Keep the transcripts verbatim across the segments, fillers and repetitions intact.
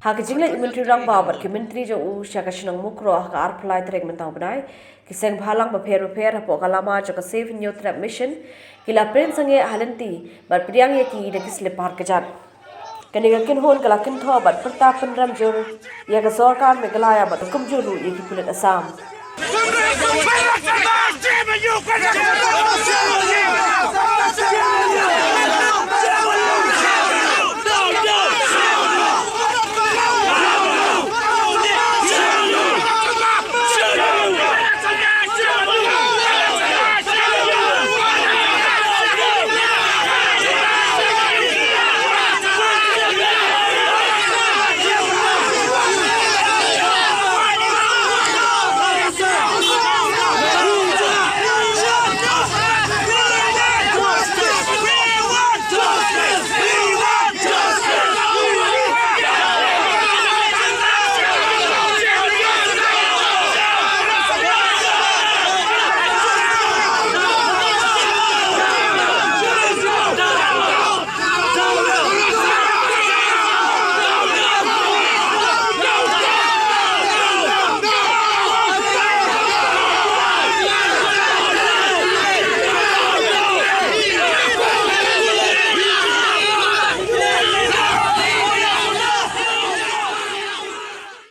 Ha ka jingleit u Myntri Rangbah bad ki myntri jong u sha ka shnong Mukroh ha ka arphew lai tarik mynta u bnai, ki seng bhalang bapher bapher hapoh ka lama jong ka Save Hynñiewtrep Mission ki la print sangeh ha lynti bad pdiang ïa ki da ki slipar kjat. Kane ka kynhun ka la kynthoh bad pyrta pynrem jur ïa ka sorkar Meghalaya bad kumjuh ruh ïa ki pulit Assam.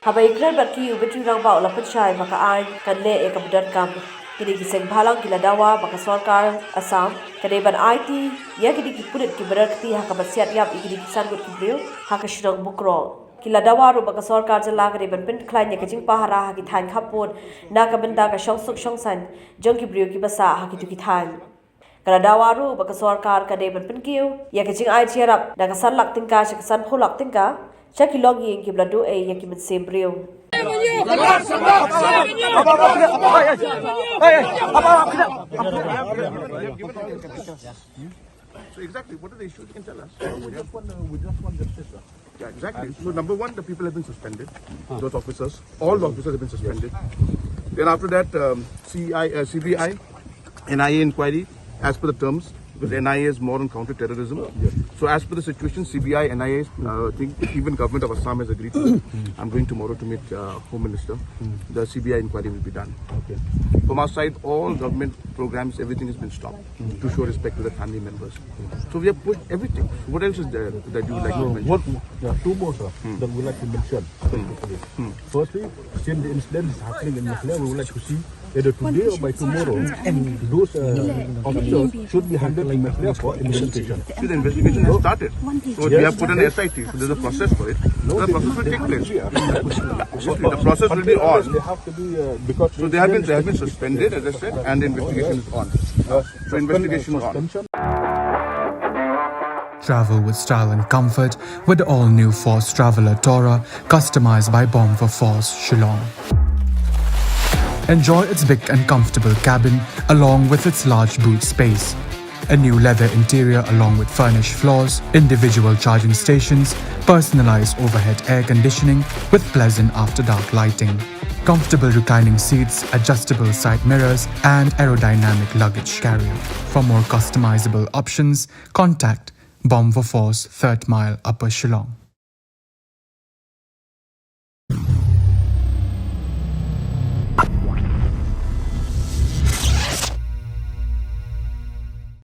Haba ïakren bad ki, u Myntri Rangbah u la pynshai ba ka aiñ kan leh ïa kaba donkam. Kine ki seng bhalang ki la dawa ba ka sorkar Assam ka dei ban aiti ïa kine ki pulit kiba don kti ha kaba siat ïap ïa kine ki san ngut ki briew ha ka shnong Mukroh. Ki la dawa ruh ba ka sorkar jylla ka dei ban pynkhlaiñ ïa ka jingpahara ha ki thaiñ khappud na ka bynta ka shongsuk shongsaiñ jong ki briew kiba sah ha kito ki thaiñ. Ka la dawa ruh ba ka sorkar ka dei ban pynkiew ïa ka jingai jingïarap na ka san lak tyngka sha ka sanphew lak tyngka sha ki longïing kiba la duh ei ïa ki mynsiem briew. So exactly, what are the issues? You can tell us. We just want, uh, we just want justice, sir. Yeah, exactly. So number one, the people have been suspended. Those officers, all the officers have been suspended. Then after that, um, C I, uh, C B I, N I A inquiry, as per the terms, because N I A is more on counter-terrorism. So as per the situation, C B I, N I A, uh, I think even government of Assam has agreed to it. I'm going tomorrow to meet, uh, Home Minister. The C B I inquiry will be done. Okay. From our side, all government programs, everything has been stopped to show respect to the family members. So we have put everything. What else is there that you would like to mention? What, yeah, two more, sir, that we like to mention specifically. Firstly, since the incident is happening in Meghalaya, we would like to see either today or by tomorrow, those, uh, officers should be handed to Meghalaya for investigation. See, the investigation has started. So we have put an S I T. So there's a process for it. The process will take place. Obviously, the process will be on. They have to be, uh, because so they have been, they have been suspended, as I said, and the investigation is on. So investigation is on. Travel with style and comfort with the all-new Force Traveller Tourer, customized by Bomb for Force, Shillong. Enjoy its big and comfortable cabin along with its large boot space. A new leather interior along with furnished floors, individual charging stations, personalized overhead air conditioning with pleasant after-dark lighting. Comfortable reclining seats, adjustable side mirrors, and aerodynamic luggage carrier. For more customizable options, contact Bomb for Force, Third Mile, Upper Shillong.